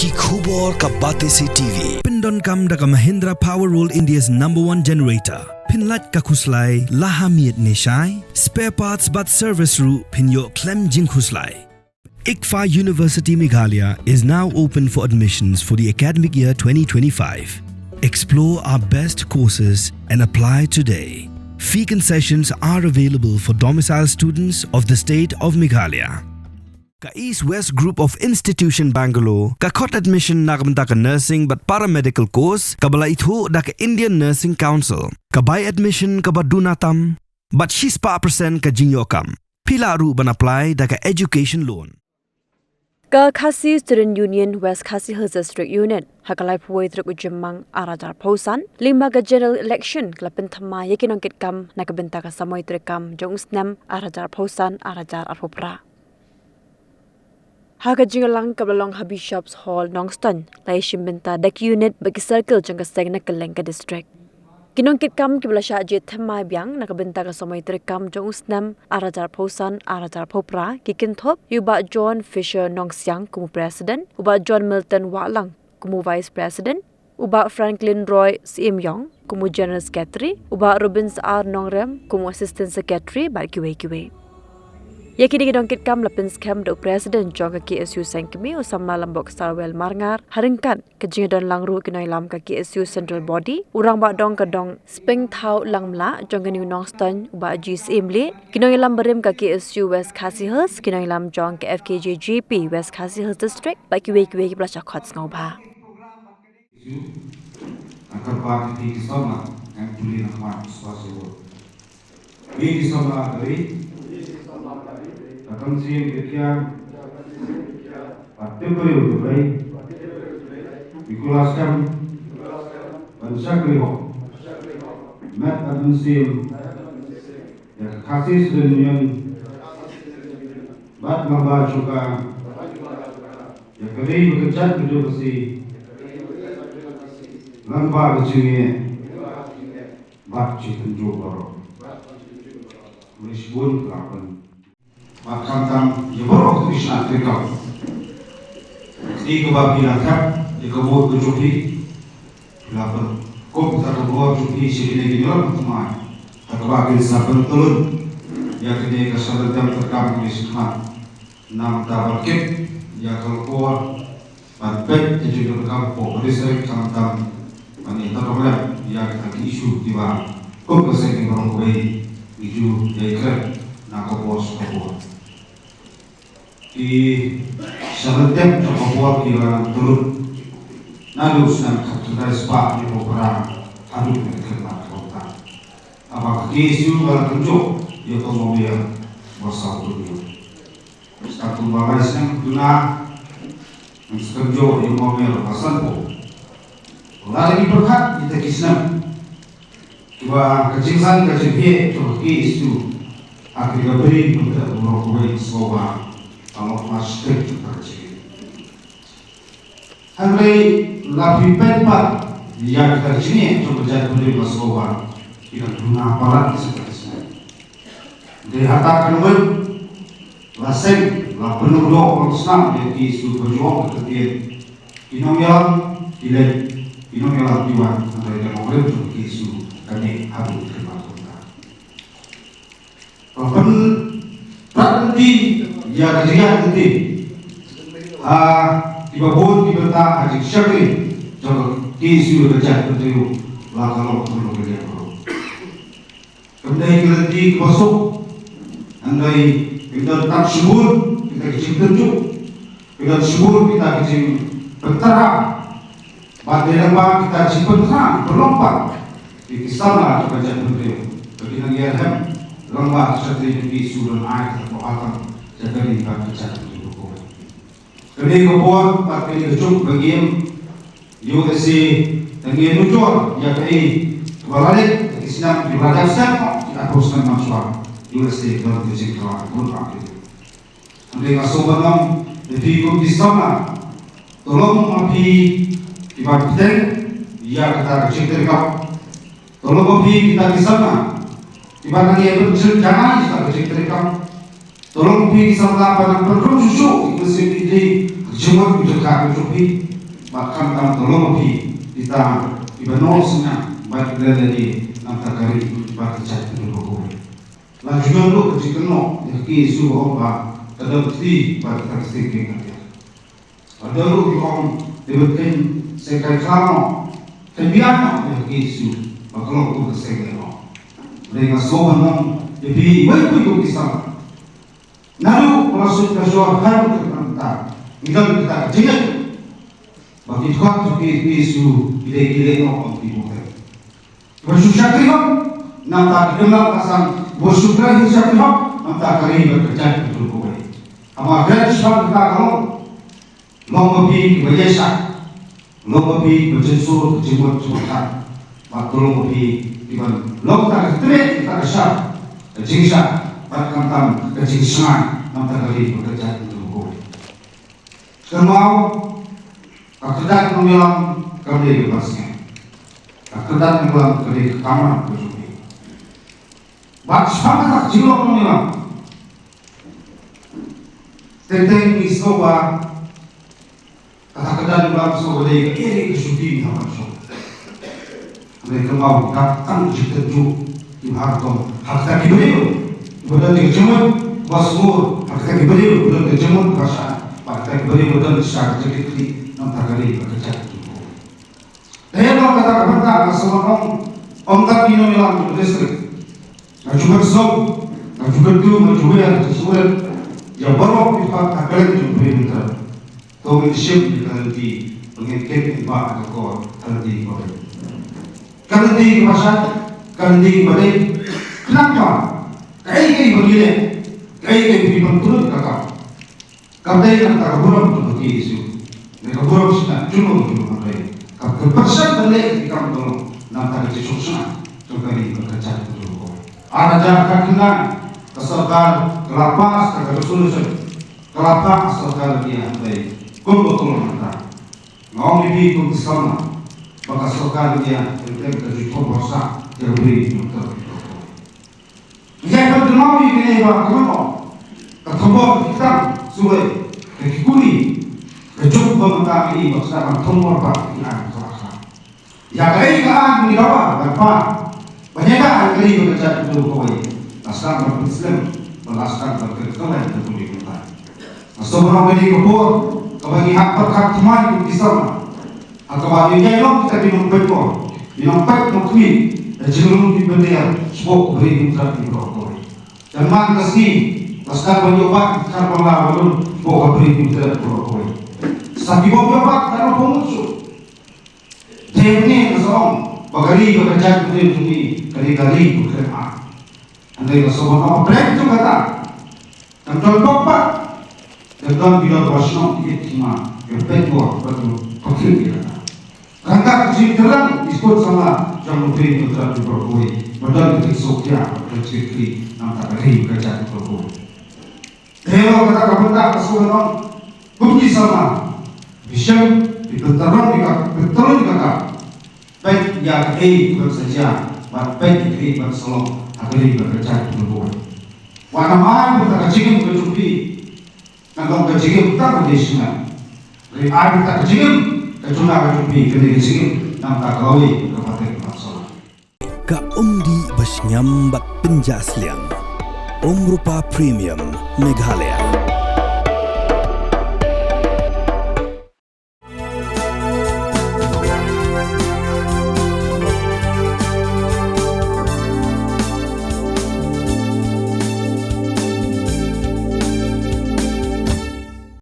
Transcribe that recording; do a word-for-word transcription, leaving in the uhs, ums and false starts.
Ki khubor ka Batesi T V. Pyndonkam da ka Mahindra Power World, India's number one generator. Pynlait ka khuslai la ha miet ne shai. Spare parts bad service ruh pynïoh khlem jingkhuslai. ICFAI University Meghalaya is now open for admissions for the academic year twenty twenty-five. Explore our best courses and apply today. Fee concessions are available for domicile students of the state of Meghalaya. Ka East West Group of Institution Bangalore ka khot admission na ka bynta ka nursing bad paramedical course kaba la ithuh da ka Indian Nursing Council. Ka bai admission kaba duna tam bad shispah percent ka jingïoh kam. Phi lah ruh ban apply da ka education loan. Ka Khasi Student Union West Khasi Hills District Unit ha ka laiphew tarik u Jymmang ar hajar phew san, lyngba ka general election, ka la pynthymmai ïa ki nongkitkam na ka bynta ka samoi treikam jong u snem ar hajar phew san ar hajar arphew phra. Ha ka jingïalang kaba la long ha Bishop's Hall, Nongstoiñ, la ïashim bynta da ki unit bad ki circle jong ka seng na kylleng ka district. Ki nongkitkam kiba la shah jied thymmai biang na ka bynta ka samoi treikam jong u snem ar hajar phew san ar hajar phew phra ki kynthup ïa u Bah John Fisher Nongsiang kum u President, u Bah John Milton Wahlang kum u Vice President, u Bah Franklin Roy Syiemiong kum u General Secretary, u Bah Robins R Nongrem kum u Assistant Secretary bad kiwei kiwei. Ïa kine ki nongkitkam la pynskhem da u President jong ka K S U seng kmie, u samla Lambok Sarwel Marngar, ha ryngkat ka jingdon lang ruh ki nongïalam ka K S U Central Body, u Rangbah Dong ka Dong Spengthaw Langmla jong kane u Nongstoiñ, u Bah G Syiemlieh, ki nongïalam barim ka K S U West Khasi Hills, ki nongïalam jong ka F K J G P West Khasi Hills District bad kiwei kiwei kiba la shah khot sngewbha. Ka kyrpad ïa ki samla kan pule na khmat shuwa shuwa. Ïa ki samla ka ri, ka kynsiam ka kiang, ka tip briew ka bei, ki kular skhem ban shakri hok met bad mynsiem ïa ka Khasi Student Union bad lyngba jong ka ïa ka ri bad ka jaitbynriew Khasi lyngba ka jingeh bad jingtynjuh baroh. Khublei shibun, khublei. Bad khamtam ïa baroh ki shnat treikam. Kti kaba phi la thep ïa ka vote ka jong phi. Phi la pynkup ïa ka bor jong phi sha kine ki nongïalam thymmai. Kaba kin sa pyntlun ïa kane ka shadem treikam kine shi khmat. Namar ban kit ïa ka por ban peit ïa ka jingdonkam hapoh ka district, khamtam ban ïa tang lem ïa kita ki issue kiba kum ka seng kiba long kawei ngi ju ïa kren na ka por sha ka por. Ki shadem jong ka por ki la nang turun naduh snem khatkhyndai spah hynñiewphew phra haduh ka khyndai spah. Haba ka K S U ka la tynjuh ïa ka Mawmer ba saw hynñiew. Sa kumba lai snem duna nang sa tynjuh ïa u Mawmer ba sanphew. Lada ngi pyrkhat ïa kita ki snem kiba ka jingsan ka jingeh jong ka K S U ha kane ka bri mynta ka bor kawei sngewbha ka long ma stek jong ka jingeh. Hynrei la phi peit pat ïa kita ki jingeh jong ka jaitbynriew ka sngewbha ki dang duna palat ki sngewbha. Dei hata ka wei la seng la pynurdoh pynskhem ïa ki issue ba jong ka ktien. Ki nongïalam ki leit, ki nongïalam ki wan, hynrei ka nongrim jong ki issue ka neh haduh ki khmat kumta. Ba pynprat lynti ïa ka jingïaid lynti ha kiba bun ki bynta ha jingshakri jong ka K S U ka jaitbynriew la ka long kumno ka liang ruh. Kam dei ka lynti kaba suk, hynrei kam don tang shibun kita ki jingtynjuh, kam don shibun kita ki jingpynthra. Bad dei lyngba kita ki jingpynthra ba long pat ki, ki samla jong ka jaitbynriew ba kin nang ïaleh lyngba ka shatei jong ki shu don ai ka, ka atam jong ka ri bad ka jaitbynriew. Kane ka por bad kane ka juk ba ngim ïoh lehse tang ïa nujor ïa kaei kaba la leit ha ki snem kiba la dep snem, ki arphew snem mynshuwa. Ïoh lehse ka don ka jingkhlaiñ bun ba ki. Hynrei nga sngewbha ban ong ïa phi kum ki samla, to long ma phi kiba bteng ïa kata ka jingtreikam. To long ma phi kita ki samla kiba nang ïa pynjur janai ïa kata ka jingtreikam. To long phi ki samla ba nang pynrung shuh shuh ïa ka mynsiem ki dei, ka jingmut ka jingkha ka jong phi. Bad khamtam to long phi kita kiba noh synñiang bad ki leh lade na ka bynta ka ri bad ka jaitbynriew baroh kawei. La ju don ruh ka jingkynnoh ïa ka K S U ba ong ba ka don kti bad ka kti ka ri. Ba don ruh ki ong te ba ken seng kai klam noh, te biang noh ïa ka K S U ba ka long kum ka seng kai noh. Hynrei nga sngew ban ong ïa phi iwei pa iwei kum ki samla. Naduh ba la suk ka jor haduh ka mynta ngi don kita ka jingngeit ba ki dkhot jong ka K S U ki dei ki leh noh kum ki bynta. Ba shu shakri hok, nangta ki khynnah ka sang, ba shu kren shu shakri hok, nangta ka ri bad ka jaitbynriew kawei. Haba kren shaphang kata ka long, long ma phi kiba ïaishah, long ma phi kiba jynsur ka jingmut jingpyrkhat, bad to long ma phi kiban long ta ka trei, ta ka shah, ka jingshah, bad khamtam ka jingshngaiñ, nangta ka ri bad ka jaitbynriew kawei. Kynmaw, ka kyrdan nongïalam kam dei ka parsngiat. Ka kyrdan nongïalam ka dei ka kamram ka jong phi. Bad shaphang kata ka jinglong nongïalam, teng teng ngi sngew ba kata ka kyrdan nongïalam sngew ba dei ka area ka shuki ngi hap ban shong. Hynrei kynmaw, ka tang ka jingtynjuh kiba ha rukom ha kita ki briew kiba don ka jingmut ba sngewbha, ha kita ki briew kiba don ka jingmut ba shai, bad ha kita ki briew kiba don ka jingkitkhlieh na ka bynta ka ri bad ka jaitbynriew. Te na kata ka bynta nga sngewbha ong, ym tang ïa nongïalam jong ka district. Nga ju pynsngew, nga ju kyntu, nga ju wer, nga ju sngewrit ïa baroh ki paid ha kylleng jong ka ri mynta. To ngin shim ïa ka lynti ba ngin kit ïa ka kor ha lynti kaba beit. Ka lynti kaba shai, ka lynti kaba dei. Khnang ba kaei kaei ba ngi leh, kaei kaei ba ngi pyntlot ka kam, kam dei na ka bynta ka burom jong ka K S U. Ne ka burom shi na jong ka jong ka dei ka pynpasal ban leh ki kam jong na ka bynta ka jingshong shngaiñ jong ka ri bad ka jaitbynriew. Ar hajar khatkhyndai ka sorkar ka la pass ka resolution, ka la pass ka sorkar ka ri hangtai kum ba ka long mynta. Nga ong ïa phi kum ki samla ba ka sorkar ka ri ka ju thoh bor sah ïa ka ri. Ïa ka kynmaw ïa kane ba ka mano ka thombor ki tang suwei ka ki kuli ka juk ba mynta ka i ba ka ban thombor ba ki an ka ka. Ïa ka i ka an ngi dawa ba pa ba ïa ka an ka i ba ka jait tu kawei. La sdang ba pynslem ba la sdang ba ka kawei ka kuli mynta. Nga sngewbha ong kane ka por kaba ngi hap pyrkhat thymmai kum ki samla. Ha kaba ngi ïai long kita ki nongpeit bor, ki nongpeit nongkhmih, da jingrung ki bynta shapoh ka Bri Hynñiewtrep baroh kawei. Tang man ka sngi la sdang ban ïoh bat ki kar bangla balun shapoh ka Bri Hynñiewtrep baroh kawei. Sa ki bym ïoh bat ka nongpynmut shuh. Te mynne nga sa ong ba ka ri ba ka jaitbynriew jong ngi ka dei ka ri ba khlem ar. Hynrei nga sngewbha ong pyrshah jong kata. Kan don bok pat, kan don ki dorbar shnong ki ïit ki ma, ki peit bor bad ki pyrkhat ïa kata. Ryngkat ka jingtyrang ki khun samla jong U Blei, U Trai, U Blei baroh kawei, ba don ka jingsuk ïa, ba don ka jingkyrkhu na ka bynta ka ri ka jaitbynriew baroh kawei. Te ïa kata ka bynta ka sngewbha ong kum ki samla, phi shem, phi pyntrong ïa ka, pyntrong ïa ka, peit ïa kaei kaba sa jia, bad peit ïa kaei ba sa long ha ka ri bad ka jaitbynriew baroh kawei. Wat nym ai ba ka jingim ka jong phi kan long ka jingim tang ka dei shngain. Hynrei ai ba ka jingim ka jong nga ka jong phi kan dei ka jingim na ka bynta ka lawei ka pateng ka sala. Ka umdih ba shngiam bad pynjah sliang. Umrupa Premium Meghalaya.